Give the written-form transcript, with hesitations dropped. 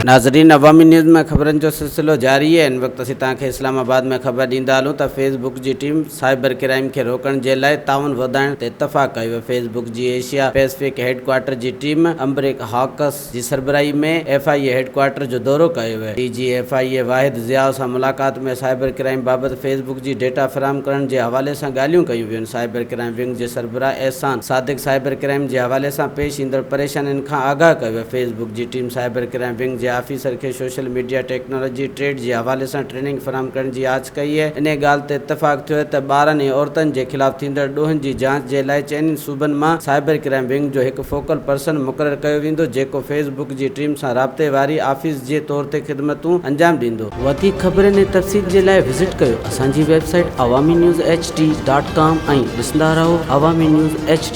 ناظرين عوامي نيوز ۾ خبرن جو سلسلو جاري آهي هن وقت اسين توهان کي اسلام آباد ۾ خبر ڏيندا هلون ته فيس بڪ جي ٽيم سائبر ڪرائيم کي روڪڻ جي لاء تعاون وڌائڻ تي اتفاق ڪيو ويو فيس بڪ جي ايشيا پيسفڪ هيڊ ڪوارٽر جي ٽيم امبريڪ هاڪس جي سربراهي ۾ F I A head quarter جو دورو ڪيو ويو. D G F I A Wahid Zia سان ملاقات ۾ سائبر ڪرائيم بابت فيس بڪ جي ڊيٽا فراهم ڪرڻ جي حوالي سان ڳالهيون ڪيون ويون. سائبر ڪرائيم ونگ جي سربراهه احسان صادق سائبر ڪرائيم جي حوالي سان پيش ايندڙ پريشانين کان آگاهه ڪيو ويو. فيس بڪ جي ٽيم سائبر ڪرائيم ونگ جي آفيسر کي سوشل ميڊيا ٽيڪنالاجي ٽريڊ جي حوالي سان ٽريننگ فراهم ڪرڻ جي آڇ ڪئي. انهي ڳالهه تي اتفاق ٿيو ته ٻارن ۽ عورتن جي خلاف ٿيندڙ ڏوهن جي جاچ جي لاء چئني صوبن مان سائبر ڪرائيم ونگ جو هڪ فوڪل پرسن مقرر ڪيو ويندو جيڪو فيس بڪ جي ٽيم سان رابطي واري آفيس جي طور تي خدمتون انجام ڏيندو. وڌيڪ خبرن ۽ تفصيل جي لاء وزٽ ڪيو اسان جي website Awami news H D dot com ۽ ڏسندا رهو عوامي نيوز ايڇ ڊي.